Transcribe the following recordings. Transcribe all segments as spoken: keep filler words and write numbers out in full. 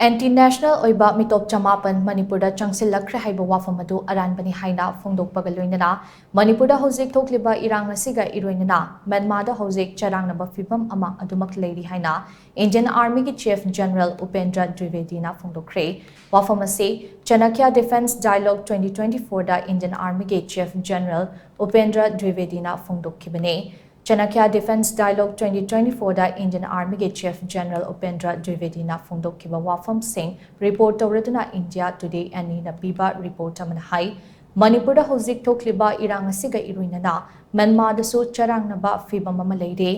Anti national ꯑꯣꯏꯕ ꯃꯤꯇꯣꯞ ꯆꯃꯥꯄꯟ ꯃꯅꯤꯄꯨꯔꯗ ꯆꯪꯁꯤꯜꯂꯛꯈ꯭ꯔꯦ ꯍꯥꯏꯕ ꯋꯥꯐꯝ ꯑꯗꯨ ꯑꯔꯥꯟꯕꯅꯤ ꯍꯥꯏꯅ ꯐꯣꯡꯗꯣꯛꯄꯒ ꯂꯣꯏꯅꯅ ꯃꯅꯤꯄꯨꯔꯗ ꯍꯧꯖꯤꯛ ꯊꯣꯛꯂꯤꯕ ꯏꯔꯥꯡ ꯑꯁꯤꯒ ꯏꯔꯣꯏꯅꯅ ꯃ꯭ꯌꯥꯟꯃꯥꯔꯗ ꯍꯧꯖꯤꯛ ꯆꯔꯥꯡꯅꯕ ꯐꯤꯕꯝ ꯑꯃ ꯑꯗꯨꯃꯛ ꯂꯩꯔꯤ ꯍꯥꯏꯅ ꯏꯟꯗꯤꯌꯟ ꯑꯥꯔꯃꯤꯒꯤ ꯆꯤꯐ ꯖꯦꯅꯔꯦꯜ ꯎꯄꯦꯟꯗ꯭ꯔ ꯗ꯭ꯋꯤꯕꯦꯗꯤꯅ ꯐꯣꯡꯗꯣꯛꯈ꯭ꯔꯦ꯫ ꯋꯥꯐꯝ ꯑꯁꯤ Chanakya defence dialogue twenty twenty ꯐꯣꯔꯗ ꯏꯟꯗꯤꯌꯟ ꯑꯥꯔꯃꯤꯒꯤ ꯆꯤꯐ ꯖꯦꯅꯔꯦꯜ ꯎꯄꯦꯟꯗ꯭ꯔ ꯗ꯭ꯋꯤꯕꯦꯗꯤꯅ ꯐꯣꯡꯗꯣꯛꯈꯤꯕꯅꯤ꯫ Chanakya defence dialogue twenty twenty ꯐꯣꯔꯗ ꯏꯟꯗꯤꯌꯟ ꯑꯥꯔꯃꯤꯒꯤ ꯆꯤꯐ ꯖꯦꯅꯔꯦꯜ ꯎꯄꯦꯟꯗ꯭ꯔ ꯗ꯭ꯋꯤꯕꯦꯗꯤꯅ ꯐꯣꯡꯗꯣꯛꯈꯤꯕ ꯋꯥꯐꯝꯁꯤꯡ ꯔꯤꯄꯣꯔꯠ ꯇꯧꯔꯗꯨꯅ ꯏꯟꯗꯤꯌꯥ ꯇꯨꯗꯦ ꯑꯦꯟ ꯏꯅ ꯄꯤꯕ ꯔꯤꯄꯣꯔꯠ ꯑꯃꯅ ꯍꯥꯏ, ꯃꯅꯤꯄꯨꯔꯗ ꯍꯧꯖꯤꯛ ꯊꯣꯛꯂꯤꯕ ꯏꯔꯥꯡ ꯑꯁꯤꯒ ꯏꯔꯣꯏꯅꯅ ꯃ꯭ꯌꯥꯟꯃꯥꯔꯗꯁꯨ ꯆꯔꯥꯡꯅꯕ ꯐꯤꯕꯝ ꯑꯃ ꯂꯩꯔꯦ꯫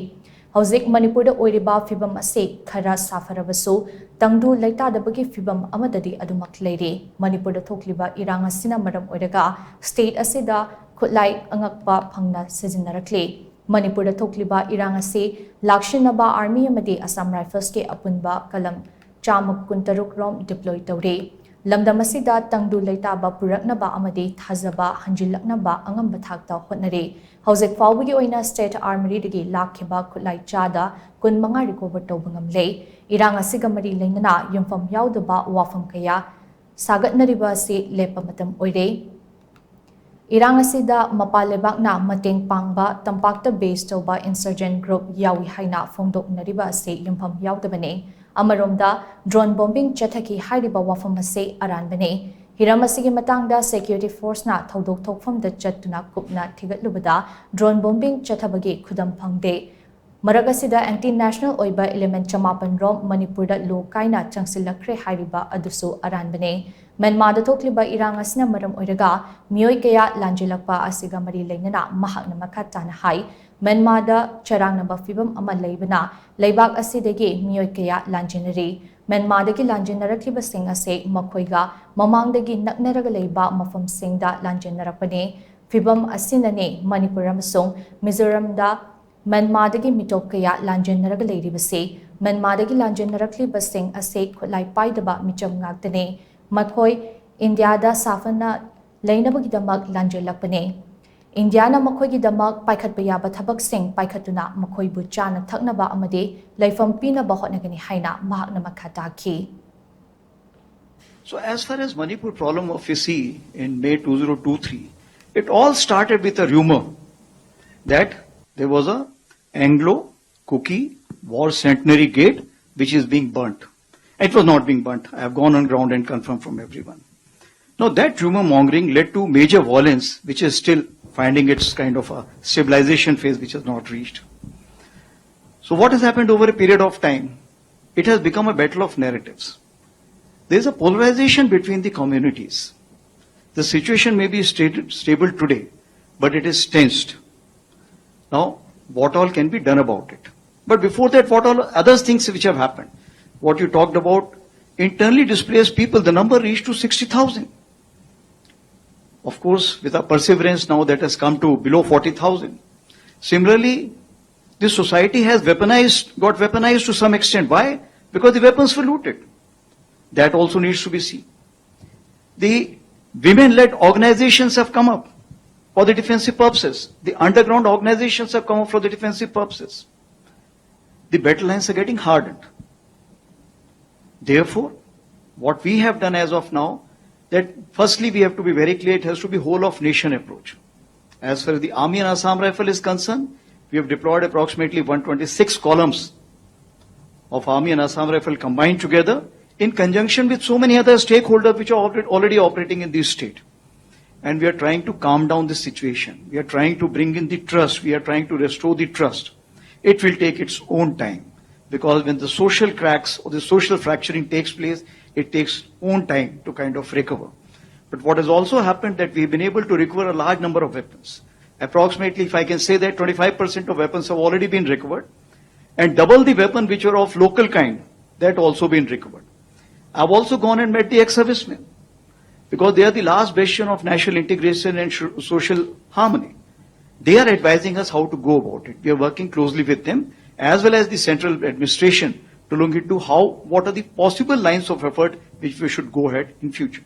ꯍꯧꯖꯤꯛ ꯃꯅꯤꯄꯨꯔꯗ ꯑꯣꯏꯔꯤꯕ ꯐꯤꯕꯝ ꯑꯁꯤ ꯈꯔ ꯁꯥꯐꯔꯕꯁꯨ ꯇꯪꯗꯨ ꯂꯩꯇꯥꯗꯕꯒꯤ ꯐꯤꯕꯝ ꯑꯃꯗꯗꯤ ꯑꯗꯨꯃꯛ ꯂꯩꯔꯤ꯫ ꯃꯅꯤꯄꯨꯔꯗ ꯊꯣꯛꯂꯤꯕ ꯏꯔꯥꯡ ꯑꯁꯤꯅ ꯃꯔꯝ ꯑꯣꯏꯔꯒ ꯁ꯭ꯇꯦꯠ ꯑꯁꯤꯗ ꯈꯨꯠꯂꯥꯏ ꯑꯉꯛꯄ ꯐꯪꯅ ꯁꯤꯖꯤꯟꯅꯔꯛꯂꯤ꯫ ꯃꯅꯤꯄꯨꯔꯗ ꯊꯣꯛꯂꯤꯕ ꯏꯔꯥꯡ ꯑꯁꯤ ꯂꯥꯛꯁꯤꯟꯅꯕ ꯑꯥꯔꯃꯤ ꯑꯃꯗꯤ ꯑꯁꯥꯝ ꯔꯥꯏꯐꯜꯁꯀꯤ ꯑꯄꯨꯟꯕ ꯀꯂꯝ ꯆꯥꯝꯃ ꯀꯨꯟꯇꯔꯨꯛ ꯔꯣꯝ ꯗꯤꯄ꯭ꯂꯣꯏ ꯇꯧꯔꯤ꯫ ꯂꯝꯗꯝ ꯑꯁꯤꯗ ꯇꯪꯗꯨ ꯂꯩꯇꯥꯕ ꯄꯨꯔꯛꯅꯕ ꯑꯃꯗꯤ ꯊꯥꯖꯕ ꯍꯟꯖꯤꯜꯂꯛꯅꯕ ꯑꯉꯝꯕ ꯊꯥꯛꯇ ꯍꯣꯠꯅꯔꯤ꯫ ꯍꯧꯖꯤꯛ ꯐꯥꯎꯕꯒꯤ ꯑꯣꯏꯅ ꯁ꯭ꯇꯦꯠ ꯑꯥꯔꯃꯔꯤꯗꯒꯤ ꯂꯥꯛꯈꯤꯕ ꯈꯨꯠꯂꯥꯏ ꯆꯥꯗ ꯀꯨꯟꯃꯉꯥ ꯔꯤꯀꯣꯚꯔ ꯇꯧꯕ ꯉꯝꯂꯦ꯫ ꯏꯔꯥꯡ ꯑꯁꯤꯒ ꯃꯔꯤ ꯂꯩꯅꯅ ꯌꯨꯝꯐꯝ ꯌꯥꯎꯗꯕ ꯋꯥꯐꯝ ꯀꯌꯥ ꯁꯥꯒꯠꯅꯔꯤꯕ ꯑꯁꯤ ꯂꯦꯞꯄ ꯃꯇꯝ ꯑꯣꯏꯔꯦ꯫ ꯏꯔꯥꯡ ꯑꯁꯤꯗ ꯃꯄꯥꯟ ꯂꯩꯕꯥꯛꯅ ꯃꯇꯦꯡ ꯄꯥꯡꯕ ꯇꯝꯄꯥꯛꯇ ꯕꯦꯁ ꯇꯧꯕ ꯏꯟꯁꯔꯖꯦꯟ ꯒ꯭ꯔꯨꯞ ꯌꯥꯎꯏ ꯍꯥꯏꯅ ꯐꯣꯡꯗꯣꯛꯅꯔꯤꯕ ꯑꯁꯤ ꯌꯨꯝꯐꯝ ꯌꯥꯎꯗꯕꯅꯤ꯫ ꯑꯃꯔꯣꯝꯗ, ꯗ꯭ꯔꯣꯟ ꯕꯣꯝꯕꯤꯡ ꯆꯠꯊꯈꯤ ꯍꯥꯏꯔꯤꯕ ꯋꯥꯐꯝ ꯑꯁꯤ ꯑꯔꯥꯟꯕꯅꯤ꯫ ꯍꯤꯔꯝ ꯑꯁꯤꯒꯤ ꯃꯇꯥꯡꯗ ꯁꯦꯀ꯭ꯌꯨꯔꯤꯇꯤ ꯐꯣꯔꯁꯅ ꯊꯧꯗꯣꯛ ꯊꯣꯛꯐꯝꯗ ꯆꯠꯇꯨꯅ ꯀꯨꯞꯅ ꯊꯤꯒꯠꯂꯨꯕꯗ ꯗ꯭ꯔꯣꯟ ꯕꯣꯝꯕꯤꯡ ꯆꯠꯊꯕꯒꯤ ꯈꯨꯗꯝ ꯐꯪꯗꯦ꯫ ꯃꯔꯛ ꯑꯁꯤꯗ ꯑꯦꯟꯇꯤ ꯅꯦꯁꯅꯦꯜ ꯑꯣꯏꯕ ꯏꯂꯤꯃꯦꯟ ꯆꯃꯥꯄꯟ ꯔꯣꯝ ꯃꯅꯤꯄꯨꯔꯗ ꯂꯣ ꯀꯥꯏꯅ ꯆꯪꯁꯤꯜꯂꯛꯈ꯭ꯔꯦ ꯍꯥꯏꯔꯤꯕ ꯑꯗꯨꯁꯨ ꯑꯔꯥꯟꯕꯅꯤ꯫ ꯃ꯭ꯌꯥꯟꯃꯥꯔꯗ ꯊꯣꯛꯂꯤꯕ ꯏꯔꯥꯡ ꯑꯁꯤꯅ ꯃꯔꯝ ꯑꯣꯏꯔꯒ ꯃꯤꯑꯣꯏ ꯀꯌꯥ ꯂꯥꯟꯖꯦꯜꯂꯛꯄ ꯑꯁꯤꯒ ꯃꯔꯤ ꯂꯩꯅꯅ ꯃꯍꯥꯛꯅ ꯃꯈꯥ ꯇꯥꯅ ꯍꯥꯏ, ꯃ꯭ꯌꯥꯟꯃꯥꯔꯗ ꯆꯔꯥꯡꯅꯕ ꯐꯤꯕꯝ ꯑꯃ ꯂꯩꯕꯅ ꯂꯩꯕꯥꯛ ꯑꯁꯤꯗꯒꯤ ꯃꯤꯑꯣꯏ ꯀꯌꯥ ꯂꯥꯟꯖꯦꯟꯅꯔꯤ꯫ ꯃ꯭ꯌꯥꯟꯃꯥꯔꯗꯒꯤ ꯂꯥꯟꯖꯦꯟꯅꯔꯛꯂꯤꯕꯁꯤꯡ ꯑꯁꯤ ꯃꯈꯣꯏꯒ ꯃꯃꯥꯡꯗꯒꯤ ꯅꯛꯅꯔꯒ ꯂꯩꯕ ꯃꯐꯝꯁꯤꯡꯗ ꯂꯥꯟꯖꯦꯟꯅꯔꯛꯄꯅꯤ꯫ ꯐꯤꯕꯝ ꯑꯁꯤꯅꯅꯤ ꯃꯅꯤꯄꯨꯔ ꯑꯃꯁꯨꯡ ꯃꯤꯖꯣꯔꯥꯝꯗ ꯃ꯭ꯌꯥꯟꯃꯥꯔꯗꯒꯤ ꯃꯤꯇꯣꯞ ꯀꯌꯥ ꯂꯥꯟꯖꯦꯟꯅꯔꯒ ꯂꯩꯔꯤꯕꯁꯤ꯫ ꯃ꯭ꯌꯥꯟꯃꯥꯔꯗꯒꯤ ꯂꯥꯟꯖꯦꯟꯅꯔꯛꯂꯤꯕꯁꯤꯡ ꯑꯁꯤ ꯈꯨꯠꯂꯥꯏ ꯄꯥꯏꯗꯕ ꯃꯤꯆꯝ ꯉꯥꯛꯇꯅꯤ꯫ ꯃꯈꯣꯏ ꯏꯟꯗꯤꯌꯥꯗ ꯁꯥꯐꯅ ꯂꯩꯅꯕꯒꯤꯗꯃꯛ ꯂꯥꯟꯖꯦꯜꯂꯛꯄꯅꯤ꯫ ꯏꯟꯗꯤꯌꯥꯅ ꯃꯈꯣꯏꯒꯤꯗꯃꯛ ꯄꯥꯏꯈꯠꯄ ꯌꯥꯕ ꯊꯕꯛꯁꯤꯡ ꯄꯥꯏꯈꯠꯇꯨꯅ ꯃꯈꯣꯏꯕꯨ ꯆꯥꯅ ꯊꯛꯅꯕ ꯑꯃꯗꯤ ꯂꯩꯐꯝ ꯄꯤꯅꯕ ꯍꯣꯠꯅꯒꯅꯤ ꯍꯥꯏꯅ ꯃꯍꯥꯛꯅ ꯃꯈꯥ ꯇꯥꯈꯤ꯫ So as far as Manipur problem of we see in May two thousand twenty-three, it all started with a rumor that there was a Anglo-Kuki War Centenary Gate which is being burnt. It was not being burnt. I have gone on ground and confirmed from everyone. Now that rumor mongering led to major violence, which is still finding its kind of a civilization phase which has not reached. So what has happened over a period of time? It has become a battle of narratives. There is a polarization between the communities. The situation may be stated, stable today, but it is tensed. Now, what all can be done about it? But before that, what all other things which have happened? What you talked about, internally displaced people, the number reached to sixty thousand. Of course, with our perseverance, now that has come to below forty thousand. Similarly, this society has weaponized, got weaponized to some extent. Why? Because the weapons were looted. That also needs to be seen. The women-led organizations have come up for the defensive purposes. The underground organizations have come up for the defensive purposes. The battle lines are getting hardened. Therefore, what we have done as of now, that firstly we have to be very clear, it has to be whole of nation approach. As far as the Army and Assam Rifle is concerned, we have deployed approximately one twenty-six columns of Army and Assam Rifle combined together in conjunction with so many other stakeholders which are already, already operating in this state. And we are trying to calm down the situation. We are trying to bring in the trust. We are trying to restore the trust. It will take its own time, because when the social cracks or the social fracturing takes place, it takes own time to kind of recover. But what has also happened, that we've been able to recover a large number of weapons. Approximately, if I can say that, twenty-five percent of weapons have already been recovered, and double the weapon which are of local kind, that also been recovered. I've also gone and met the ex-servicemen, because they are the last bastion of national integration and sh- social harmony. They are advising us how to go about it. We are working closely with them as well as the central administration to look into how, what are the possible lines of effort which we should go ahead in future.